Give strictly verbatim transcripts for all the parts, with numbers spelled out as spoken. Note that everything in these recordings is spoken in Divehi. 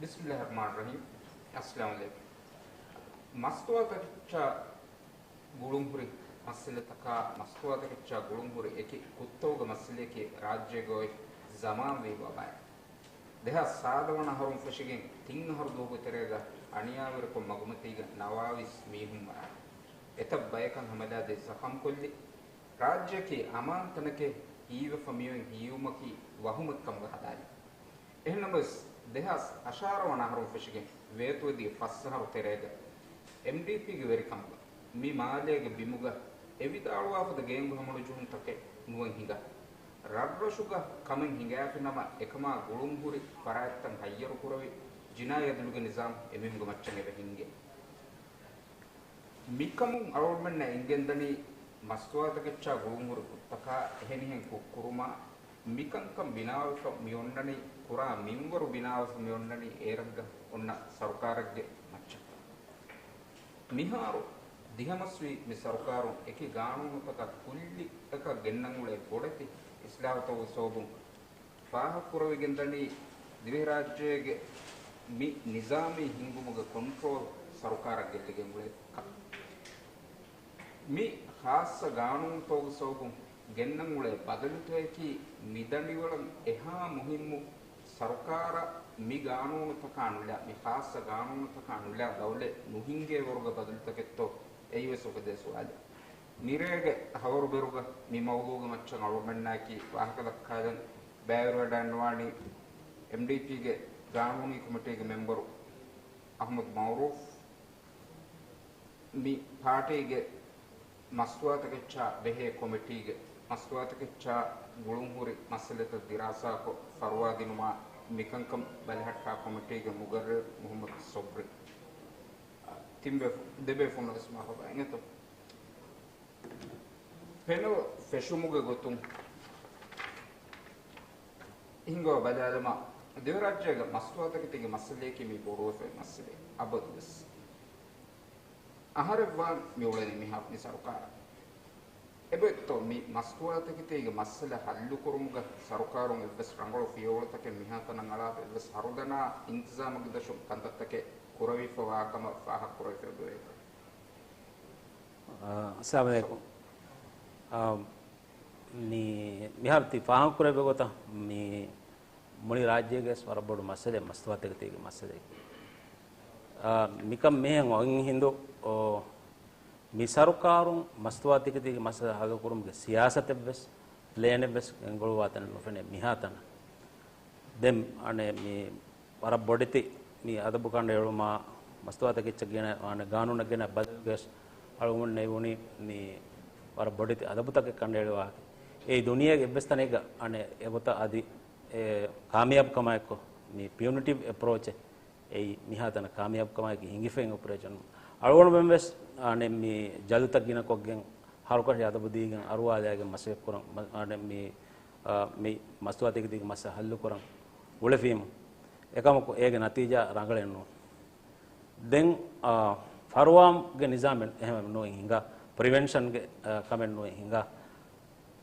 ބިސްމިއްލާހި ރަޙްމާނި ރަޙީމް. އައްސަލާމު ޢަލައިކުމް. މަސްތުވާތަކެއްޗާ ގުޅުންހުރި މައްސަލަތަކާ، މަސްތުވާތަކެއްޗާ ގުޅުންހުރި އެކި ކުށްތަކުގެ މައްސަލަޔަކީ ރާއްޖޭގަ އޮތް ޒަމާންވީ ވަބާއެއް. ދެހާސް ސާދަ ވަނަ އަހަރުން ފެށިގެން ތިން އަހަރު ދުވަހުގެ ތެރޭގަ އަނިޔާވެރިކޮށް މަގުމަތީގަ ނަވާވީސް މީހުން މަރާނެ. އެތައް ބަޔަކަށް ހަމަލާދޭ ޒަޚަމްކޮށްލި. ރާއްޖެއަކީ އަމާން ތަނެކޭ ހީވެފަ މިއޮތް ހީވުމަކީ ވަހުމެއްކަމުގަ ހަދާލި. އެހެންނަމަވެސް، ދެހާސް އަށާރަ ވަނަ އަހަރުން ފެށިގެން ވޭތުވެދިޔަ ފަސް އަހަރު ތެރޭގަ އެމްޑީޕީގެ ވެރިކަމުގަ މި މާލޭގެ ބިމުގަ އެ ވިދާޅުވާފަދަ ގޭންގު ހަމަނުޖުހުންތަކެއް ނުވަން ހިނގާ. ރަށްރަށުގަ ކަމެއް ހިނގާފިނަމަ އެކަމާ ގުޅުންހުރި ފަރާތްތައް ހައްޔަރު ކުރެވި، ޖިނާއީ އަދުލުގެ ނިޒާމް އެމީހުންގެ މައްޗަށް އެބަ ހިންގޭ. މިކަމުން އަޅުގަނޑުމެންނަށް އެނގެންދަނީ، މަސްތުވާތަކެއްޗާ ގުޅުންހުރި ކުށްތަކާ އެހެނިހެން ކުށްކުރުމާ، މިކަންކަން ބިނާވެފަ މިއޮންނަނީ، ކުރާ މިންވަރު ބިނާވެފަ މިއޮންނަނީ އޭރަށްގަ އޮންނަ ސަރުކާރެއްގެ މައްޗަށް. މިހާރު ދިހަމަސްވީ މި ސަރުކާރުން އެކި ގާނޫނުތަކަށް ކުއްލިއަކަށް ގެންނަން އުޅޭ ބޮޑެތި އިސްލާހުތަކުގެ ސަބަބުން ފާހަގަކުރެވިގެންދަނީ، ދިވެހިރާއްޖޭގެ މި ނިޒާމީ ހިންގުމުގެ ކޮންޓްރޯލް ސަރުކާރަށް ގެއްލިގެން އުޅޭ ކަމަށް. މި ޚާއްޞަ ގާނޫނުތަކުގެ ސަބަބުން ގެންނަން އުޅޭ ބަދަލުތަކަކީ މިދަނޑިވަޅަށް އެހާ މުހިއްމު، ސަރުކާރަށް މި ގާނޫނުތަކާ ނުލާ، މި ޚާއްޞަ ގާނޫނުތަކާ ނުލާ ދައުލަތް ނުހިންގޭ ވަރުގެ ބަދަލުތަކެއްތޯ އެއީވެސް އުފެދޭ ސުވާލެއް. މިރޭގެ ހަވަރުބެރުގަ މި މައުޟޫގެ މައްޗަށް އަޅުގަނޑުމެންނާއެކީ ވާހަކަ ދައްކާލަން ބައިވެރިވެވަޑައިގަންނަވާނީ އެމްޑީޕީގެ ގާނޫނީ ކޮމިޓީގެ މެމްބަރު އަޙްމަދު މައުރޫފް. މި ޕާޓީގެ މަސްތުވާތަކެއްޗާ ބެހޭ ކޮމިޓީގެ މަސްތުވާތަކެއްޗާ ގުޅުންހުރި މައްސަލަތައް ދިރާސާކޮށް ފަރުވާ ދިނުމާ، މިކަންކަން ބަލަހައްޓާ ކޮމިޓީގެ މުގައްރިރު މުޙައްމަދު ޞަބްރީ. ތިން ބޭފު-، ދެ ބޭފުޅުން ވެސް މަރުޙަބާ އިނގޭތޯ. ޕެނަލް ފެށުމުގެ ގޮތުން ހިނގަވާ ބަލާލަމާ، ދިވެހިރާއްޖޭގެ މަސްތުވާތަކެތީގެ މައްސަލަޔަކީ މީ ބޮޑުވެފައި މައްސަލައެއް އަބަދުވެސް. އަހަރެއްވާން މިއުޅެނީ މިހާ މި ސަރުކާރަށް. އެބައޮތްތޯ މި މަސްތުވާތަކެތީގެ މައްސަލަ ހައްލުކުރުމުގަ ސަރުކާރުން އެއްވެސް ރަނގަޅު ފިޔަވަޅުތަކެއް މިހާތަނަށް އަޅާފަ އެއްވެސް ހަރުދަނާ އިންތިޒާމެއްގެ ދަށުން ކަންތައްތަކެއް ކުރެވިފަވާ ކަމަށް ފާހަގަކުރެވިފައި އެބައޮތްތޯ؟ އާ، އައްސަލާމު ޢަލައިކުމް. އާ، މި، މިހާރު ތި ފާހަގަކުރެއްވި ގޮތަށް މި މުޅި ރާއްޖޭގެ ވަރަށް ބޮޑު މައްސަލައެއް މަސްތުވާތަކެތީގެ މައްސަލައެއް. އާ، މިކަން މިހެން އޮތް ހިނދު، އޯ، މި ސަރުކާރުން މަސްތުވާތަކެތީގެ މައްސަލަ ހައްލުކުރުމުގެ ސިޔާސަތެއްވެސް، ޕްލޭނެއްވެސް ގެންގުޅުއްވާތަނެއް ނުފެނޭ މިހާތަނަށް. ދެން އަނެއް މި ވަރަށް ބޮޑެތި މި އަދަބު ކަނޑައެޅުމާ، މަސްތުވާތަކެއްޗަށް ގެނަ، އަނެއް ގާނޫނަށް ގެނަ ބަދަލުގެސް އަޅުގަނޑު ނެވުނީ މި ވަރަށް ބޮޑެތި އަދަބުތަކެއް ކަނޑައެޅުވާ. އެއީ ދުނިޔޭގެ އެއްވެސް ތަނެއްގަ އަނެއް އެގޮތަށް އަދި އެ ކާމިޔާބު ކަމާއެއްކޮށް މި ޕިއުނިޓިވް އެޕްރޯޗެއް އެއީ މިހާތަނަށް ކާމިޔާބުކަމާއެކީ ހިނގިފައި އޮޕަރޭޝަން. އަޅުގަނޑުމެން ވެސް އަނެއް މި ޖަލުތައް ގިނަކޮށްގެން ހަރުކަށި އަދަބު ދީގެން އަރުވާލައިގެން މަސައްކަތް ކުރަން، މަ-، އަނެއް މި، އާ، މި މަސްތުވާތަކެތީގެ މައްސަލަ ހައްލުކުރަން އުޅެފީމު. އެކަމަކު އޭގެ ނަތީޖާ ރަނގަޅެއް ނޫން. ދެން، އާ، ފަރުވާގެ ނިޒާމެއް އެހެން ނޫން ހިނގާ، ޕްރިވެންޝަންގެ، އާ، ކަމެއް ނޫން ހިނގާ.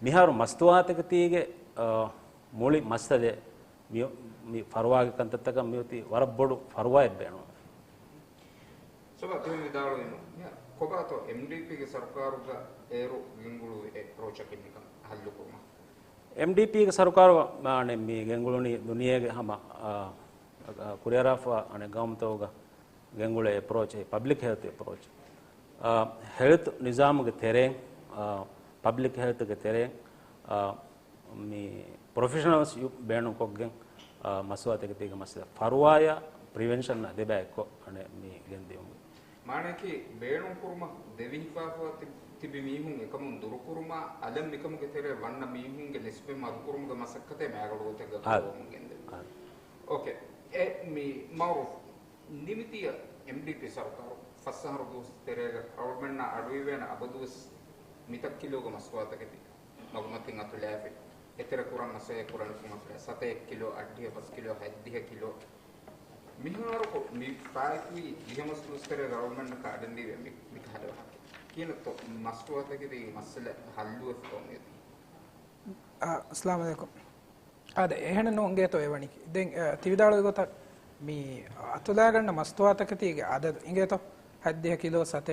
މިހާރު މަސްތުވާތަކެތީގެ، އާ، މުޅި މައްސަލަ މި، މި ފަރުވާގެ ކަންތައްތަކަށް މިއޮތީ ވަރަށް ބޮޑު ފަރުވާއެއް ބޭނުން. ސޮބާ ތިހެން ވިދާޅުވީމު، މިހާރު ކޮބާތޯ އެމްޑީޕީގެ ސަރުކާރުގަ އޭރު ގެންގުޅުވި އެޕްރޯޗަކީ މިކަން ހައްލުކުރުމަށް؟ އެމްޑީޕީގެ ސަރުކާރު މާނެ މި ގެންގުޅުނީ ދުނިޔޭގެ ހަމަ، އާ، އާ، ކުރިއަރާފަ އަނެއް ގައުމުތަކުގަ ގެންގުޅޭ އެޕްރޯޗެއް ޕަބްލިކް ހެލްތު އެޕްރޯޗް. އާ، ހެލްތު ނިޒާމުގެ ތެރެއިން، އާ، ޕަބްލިކް ހެލްތުގެ ތެރެއިން، އާ، މި ޕްރޮފެޝަނަލްސް ބޭނުންކޮށްގެން، އާ، މަސްތުވާތަކެތީގެ މައްސަލަ ފަރުވާޔާ ޕްރިވެންޝަން ދެބައި އެއްކޮށް އަނެއް މި ގެންދިއުމުގެ މާނައަކީ، ބޭނުންކުރުމަށް ދެވިހިފާފަ ތި-، ތިބި މީހުން އެކަމުން ދުރުކުރުމާ، އަލަށް މިކަމުގެ ތެރޭ ވަންނަ މީހުންގެ ނިސްބަތް މަދުކުރުމުގެ މަސައްކަތެއް މާގަޑުގޮތެއްގަ އާ. ކުރަމުން ގެންދެވި. އާ. އޯކޭ. އެ މި މައުރޫފް، ނިމިތިއްޔާ އެމްޑީޕީ ސަރުކާރު ފަސް އަހަރު ދުވަސް ތެރޭގަ އަޅުގަނޑުމެންނާ އަޑުއިވޭނެ އަބަދުވެސް މިތައް ކިލޯގެ މަސްތުވާތަކެތި މަގުމަތިން އަތުލާފި، އެތެރެ ކުރަން މަސައްކަތް ކުރަން ކުރިމަތިލާ ސަތޭކަ ކިލޯ، އަށްޑިހަ ފަސް ކިލޯ، ހަތްދިހަ ކިލޯ. މިހާރު މި ފާއިތުވި ދިހަ މަސް ދުވަސް ތެރޭގަ އަޅުގަނޑަކަށް އަޑެއް ދީވޭ މި، މި ކަހަލަ ވާހަކަ. ކިހިނެއްތޯ މަސްތުވާތަކެތީގެ މައްސަލަ ހައްލުވެފަ މިއޮތީ؟ އާ، އައްސަލާމު ޢަލައިކުމް. އާދެ، އެހެނެއް ނޫން އިނގޭތޯ އެވަނީ. ދެން، އަ، ތި ވިދާޅުވި ގޮތަށް، މި އަތުލާގަންނަ މަސްތުވާތަކެތީގެ އަދަދު އިނގޭތޯ؟ ހަތްދިހަ ކިލޯ ސަތޭކަ